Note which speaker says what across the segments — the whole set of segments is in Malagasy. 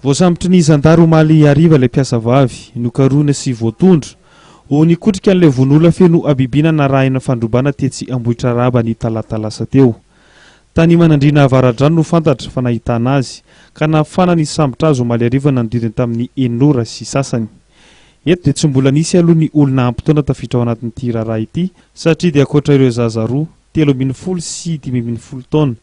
Speaker 1: Voasambotry ny zandary omaly hariva ilay mpiasa vavy, nokarohina sy voatondro ho nikotrika an'ilay vono olona feno habibiana narahina fandrobana tetsy Ambohitrarahaba ny talata lasa teo. Tany Manandriana Avaradrano no fantatra fa nahitana azy, ka nahafahana nisambotra azy omaly hariva nanodidina tamin'ny enina ora sy sasany. Eto dia tsy mbola nisy aloha ny olona ampy taona tafiditra ao anatin'ity raharaha ity, satria dia ankoatra ireo zaza roa, 13 sy 15 taona,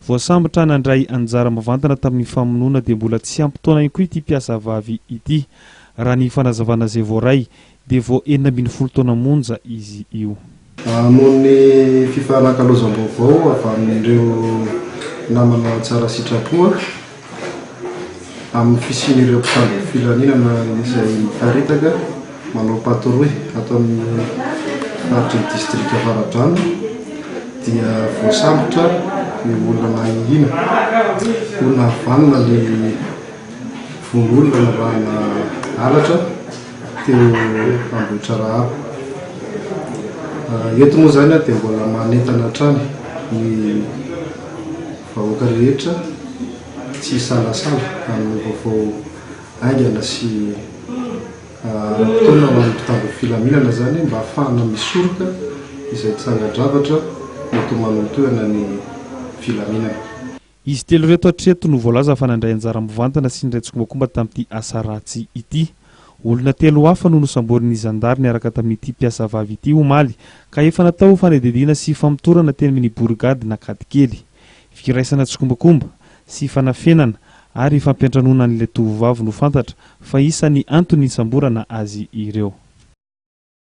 Speaker 1: voasambotra nandray anjara mivantana tamin'ny famonoana dia mbola tsy ampy taona ihany koa ity mpiasa vavy ity. Raha ny fanazavana izay voaray dia vao 16 taona monja izy io.
Speaker 2: Noho ny fifanakalozam-baovao avy amin'ireo namana tsara sitrapo amin'ny fisian'ireo mpitandro filaminana izay miparitaka manao patrouille ato amin'ny faritry ny distrika Avaradrano dia voasambotra ny olona nahiana ho nahavanona ny vono olona narahana halatra teo Ambohitrarahaba. Eto moa izany dia mbola manentana hatrany ny vahoaka rehetra tsy hisalasala hanome vaovao haingana sy ara-potoana ho an'ny mpitandro ny filaminana izany mba hahafahana misoroka izay trangan-javatra mety ho manohintohina ny filaminana.
Speaker 1: Izy telo ireto hatreto no voalaza fa nandray anjara mivantana sy niray tsikombakomba tamin'ity asa ratsy ity. Olona telo hafa no nosamborin'ny zandary niaraka tamin'ity mpiasa vavy ity omaly ka efa natao fanadihadiana sy famotorana teny amin'ny borigady Ankadikely. Firaisana tsikombakomba sy fanafenana ary fampiantranoana an'ilay tovovavy no fantatra fa isan'ny antony nisamborana azy ireo.